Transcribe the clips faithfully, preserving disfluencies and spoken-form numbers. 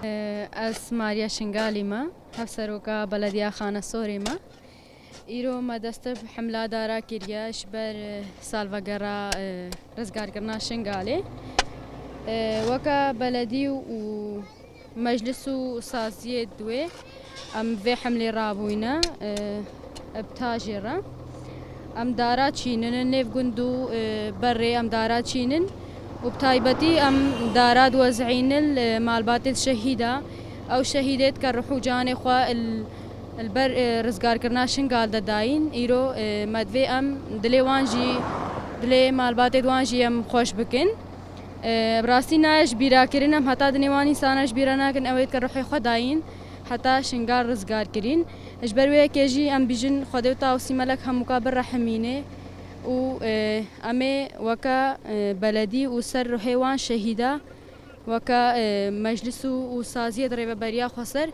Ez Mariya Şingalî me, hevseroka Belediya Xanesorê me. Îro me dest bi hemla dara kiriye ji ber, e, salvegera, e, rizgarkirina Şingalê. E, weke beledî û meclis û saziyê di wê em vê hemlê rabûyne, e, bi tajê re. Em dara çînin, nêv gund û, e, berê em dara çînin û bi taybetî em dara diwezînin li malbatê şehîda. Ew şehîdê dike ruh û canê xwe li, li ber, e, rizgarkirina Şingal de dayîn. Îro, e, me divê em dilê wan jî, dilê malbatê wan jî em xweş bikin. E, bi rastî nayê ji bîra kirin, em heta dinê wan însana ji bîra nakin, ew ê dike ruhê xwe dayîn heta Şingal rizgar kirîn. Ji ber wê yekê jî em bîjin Xwedê û Tawsî Melek hemûka birehimînê û, e, em ê weke, e, beledî û ser ruhê wan şehîda, weke, e, meclis û, û saziyê di rêveberiya xweser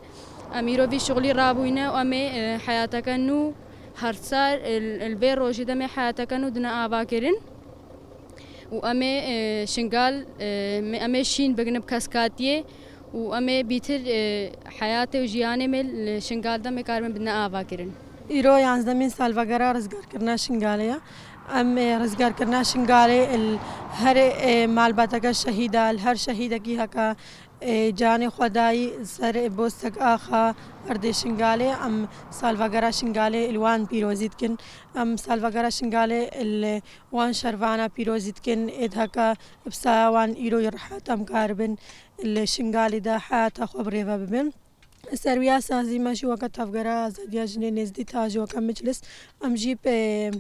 em îro vî şixulî rabûyne û em ê, e, heyateke nû her sar, e, li vê rojê de em ê heyateke nû dine ava kirin. Û em ê, e, Şingal, e, me, em ê şîn bikin bi keskatiyê û em ê bîtir, e, heyatê û jiyanê me li Şingal de me karibin bidine ava kirin. Îro yanzdemîn salvegera rizgarkirina Şingalê ye. Em, e, rizgarkirina Şingalê li her, e, malbateke şehîda, li her şehîdekî heke, e, canê xwe dayî ser Bostek Axa erdê Şingalê, em salvegera Şingalê li wan pîrozî dikin. Em salvegera Şingalê li wan şervana pîrozî dikin, êd heke bi saya wan îro yê rehet em karibin li Şingalê de heyata xwe bi rêve bibin. Serwiya sazî me jî weke Tevgera Azadiya Jinê Nêzdî ta jî weke miclis, em jî bi,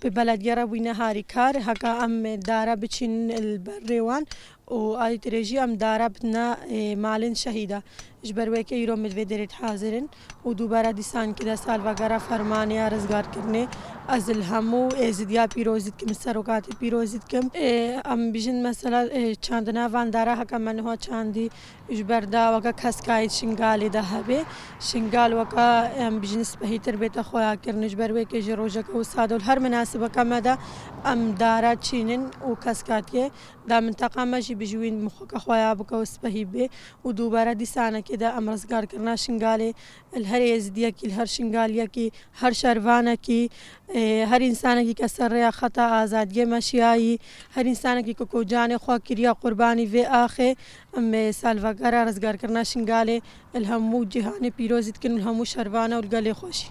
bi belediye re bûyne harîkar, heke em dara biçînin li ber rê wan û alî tirê jî em dara bidine, e, malên şehîda. Ji ber wê ke îro min vê derê dihazir in û dûbara dîsankî de salvegera fermanê ya rizgarkirinê, ez li hemû êzidiya pîrozî dikim, serokatê pîrozî dikim. Ê, em bijin mesela, ê, çandina van dara heke me niha çandî ji ber da weke keskayî Şingalê de hebe. Şingal weke em bijin spehîtir bête xweya kirin. Ji ber wê ke ji rojeke wisa de û li her minasibeke me de em dara çînin û keskatiyê da minteqa me jî bijwîn mixweke xweya bike û spehî bê. Û dûbare dîsanekê de em rizgarkirina Şingalê li her êzidiyekî, li her Şingaliyekî, her şervanekî, e, her însanekî ke ser rêya xeta azadiyê meşiyayî, her însanekî ku, ku canê xwe kiriya qurbanî vê axê, em, e, salvegera rizgarkirina Şingalê li hemû cîhanê pîrozî dikin û li hemû şervana û li gelê xwe jî.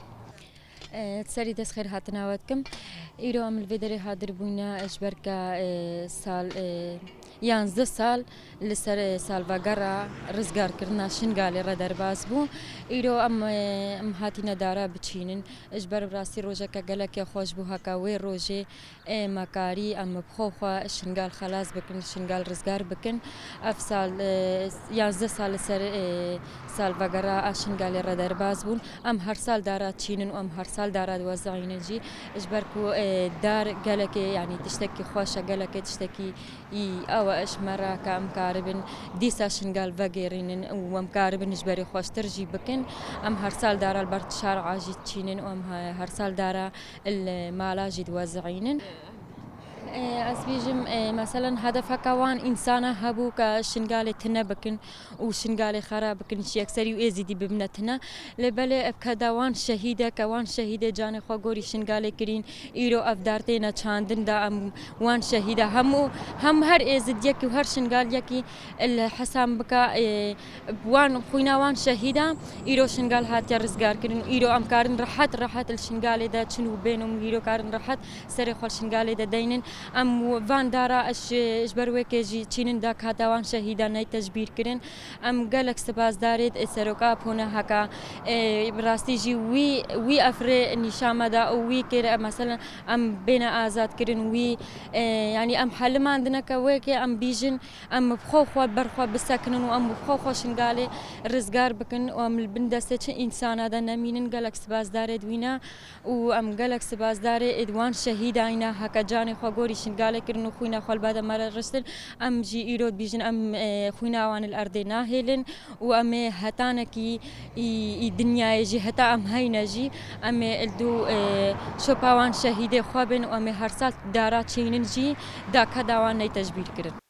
E, serî dest xêr hatina we dikim. Îro em li vê derê hadir bûyne ji ber ke, e, sal, e, yanzdeh sal li ser, e, salvegera rizgarkirina Şingalê re derbas bû. Îro em, e, em hatîne dara biçînin. Ji ber bi rastî rojeke gelekê xweş bû heke wê rojê, e, me karî em bi xwe xwe Şingal xelas bikin, Şingal rizgar bikin. Ev sal, e, yanzdeh sal li ser, e, salvegera a Şingalê re derbas bûn. Em her sal dara çînin û em her sal dara diwezînin jî. Ji ber ku, e, dar gelekê, yanî tiştekî xweş e, gelekê tiştekî î ew e ji me re ke em karibin dîsa Şingal vegêrînin û em karibin ji berê xweştir jî bikin. Em her sal dara li ber şara jî diçînin û em he-, her sal dara li mala jî diwezînin. E, ez bêjim, e, meselen hedefeke wan însana hebû ke Şingalê tune bikin û Şingalê xera bikin, ji yekserî û êzîdî bibine tune. Lê belê ev keda wan şehîd e, ke wan şehîdê canê xwe gorî Şingalê kirîn, îro ev dar têne çandin da em wan şehîda hemû, hem her êzidiyekî û her Şingaliyekî li hesab bike, e, wan xwîna wan şehîda îro Şingal hatiye rizgar kirin. Îro em karin rehet rehet li Şingalê de çin û bên û îro karin rehet serê xwe li Şingalê de deynin. Em van dara ji, ji ber wê ke jî çînin da kata wan şehîda ney tecbîr kirin. Em gelek sipasdarê seroka Pona heka, e, bi rastî jî wî, wî efrê nîşa me da û wî kir, e, meselen em bêne azad kirin wî, e, yanî em helimandine ke wê ke em bîjin, em bi xwe xwe ber xwe bisekinin û em bi xwe xwe Şingalê rizgar bikin û em li bin destê çi însana de nemînin. Gelek sipasdarê wî ne. Û em gelek sipasdarê ê wan şehîdayî ne heke canê xwe gorî Şingalê kirin û xwîna xwe li bade me re riştin. Em jî îro dibîjin em, e, xwîna wan li erdê nahêlin û em ê hetanekî î, î dinyayê jî heta em heyne jî em ê li dû, e, şopa wan şehîdê xwe bin û em ê her sal dara çênin jî da keda wan ney tecbîr kirin.